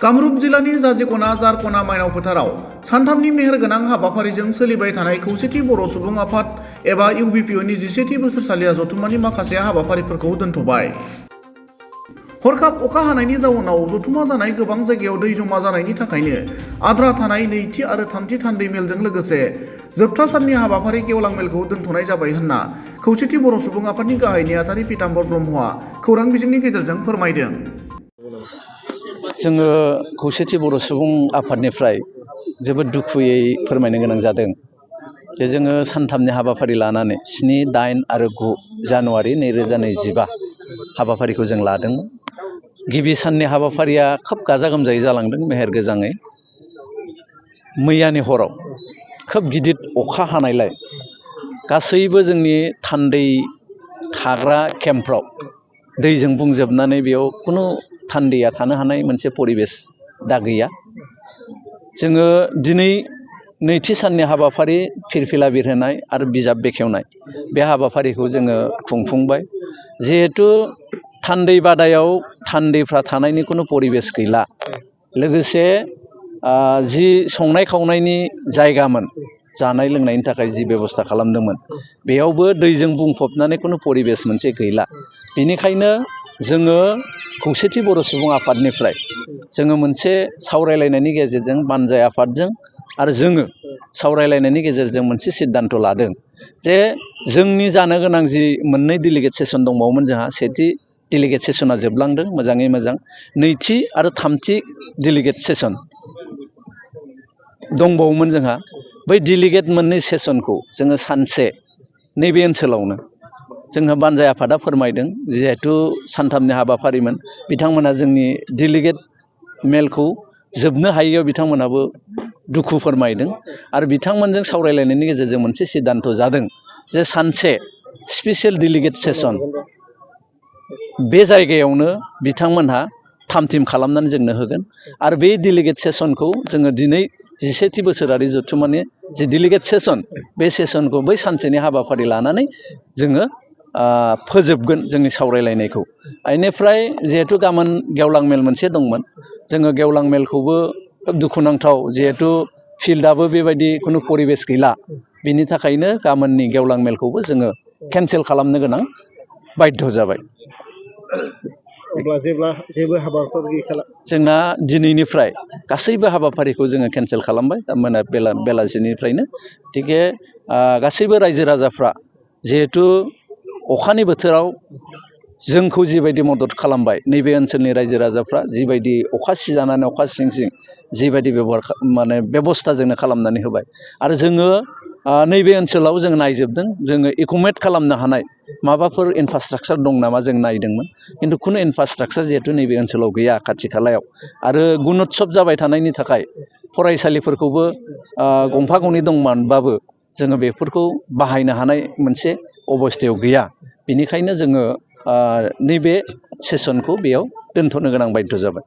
कामरूप जिल्लानि जाजिक'ना जारक'ना माइनाव फोथाराव सानथामनि मेहेरगोनां हाबाफारिजों सोलिबाय थानाय खौसेथि बर' सुबुं आफाद एबा इउबिपिअनि 11थि बोसोरसालिया जथुम्मानि माखासे हाबाफारिफोरखौ दोनथ'बाय। हरखाब अखा हानायनि जाउनाव जथुम्मा जानाय गोबां जायगायाव दै जमा जानायनि थाखायनो आद्रा थानाय नैथि आरो थामथि थान्दै मेलजों लोगोसे जोबथा साननि हाबाफारि गेवलां मेलखौ दोनथ'नाय जाबाय होनना खौसेथि बर' सुबुं आफादनि गाहाय नेहाथारि पीताम्बर ब्रह्मआ खौरां बिजोंनि गेजेरजों फोरमायदों। जोङो खौसेथि बर' सुबुं आफादनिफ्राय जोबोद दुखुयै फोरमायनो गोनां जादों जे जोङो सानथामनि हाबाफारि लानानै 7, 8 आरो 9 जानुवारि 2025 हाबाफारिखौ जों लादोंमोन। गिबि साननि हाबाफारिया खोब गाजा गोमजायै जालांदों मेहेर गोजाङै। मैयानि हराव खोब गिदिर अखा हानायलाय गासैबो जोंनि थान्दै थाग्रा केम्पफ्राव दैजों बुंजोबनानै बेयाव खुनु थान्दैया थानो हानाय मोनसे परिबेस दा गैया। जोङो दिनै नैथि साननि हाबाफारि फिरफिला बिरहोनाय आरो बिजाब बेखेवनाय बे हाबाफारिखौ जोङो खुंफुंबाय। जिहेथु थान्दै बादायाव थान्दैफ्रा थानायनि खुनु परिबेस गैला, लोगोसे जि संनाय खावनायनि जायगामोन, जानाय लोंनायनि थाखाय जि बेबस्था खालामदोंमोन बेयावबो दैजों बुंफबनानै खुनु परिबेस मोनसे गैला। बेनिखायनो जोङो खौसेथि बर' सुबुं आफादनिफ्राय जोङो मोनसे सावरायलायनायनि गेजेरजों बानजाय आफादजों आरो जोङो सावरायलायनायनि गेजेरजों मोनसे सिद्धान्त लादों जे जोंनि जानो गोनां जि 2 डेलिगेट सेसन दंबावोमोन, जोंहा सेथि डेलिगेट सेसना जोबलांदों मोजाङै मोजां। नैथि आरो थामथि डेलिगेट सेसन दंबावोमोन जोंहा। बै डेलिगेट 2 सेसनखौ जोङो सानसे नैबे ओनसोलावनो जोङो बानजाय आफादा फोरमायदों, जिहेथु सानथामनि हाबाफारिमोन, बिथांमोना जोंनि डेलिगेट मेलखौ जोबनो हायैयाव बिथांमोनाबो दुखु फोरमायदों आरो बिथांमोनजों सावरायलायनायनि गेजेरजों मोनसे सिद्धान्त जादों जे सानसे स्पेसियेल डेलिगेट सेसन बे जायगायावनो बिथांमोनहा थाम-थिम खालामनानै जोंनो होगोन आरो बे डेलिगेट सेसनखौ जोङो दिनै 11थि बोसोरारि जथुम्मानि जि डेलिगेट सेसन, बे सेसनखौ बै सानसेनि हाबाफारि लानानै जोङो फोजोबगोन जोंनि सावरायलायनायखौ। बेनिफ्राय जिहेथु गाबोन गेवलां मेल मोनसे दंमोन, जोङो गेवलां मेलखौबो खोब दुखुनांथाव, जिहेथु फिल्डआबो बेबायदि खुनु परिबेस गैला, बिनि थाखायनो गाबोननि गेवलां मेलखौबो जोङो केन्सेल खालामनो गोनां बाध्य जाबाय। अब्ला जेबो हाबाफारि जोंना दिनैनिफ्राय गासैबो हाबाफारिखौ जोङो केन्सेल खालामबाय बेलासिनिफ्रायनो। गथिखे गासैबो रायजो राजाफ्रा जिहेथु अखानि बोथोराव जोंखौ जिबायदि मदद खालामबाय, नैबे ओनसोलनि रायजो राजाफ्रा जिबायदि अखा सिजानानै अखा सिं सिं जिबायदि बेबस्था जोंनो खालामनानै होबाय आरो जोङो नैबे ओनसोलाव जों नायजोबदों, जोङो एकोमोडेट खालामनो हानाय माबाफोर इनफ्रास्ट्राक्चार दं नामा जों नायदोंमोन, खिन्थु खुनु इनफ्रास्ट्राक्चार जिहेथु नैबे ओनसोलाव गैया खाथि खालायाव। आरो गुणोत्सब जाबाय थानायनि थाखाय फरायसालिफोरखौबो गंफा गंनै दंमोनबाबो जोङो बेफोरखौ बाहायनो हानाय मोनसे अबस्थायाव गैया। बेनिखायनो जोङो नैबे सेसनखौ बेयाव दोनथ'नो गोनां बाध्य जाबाय।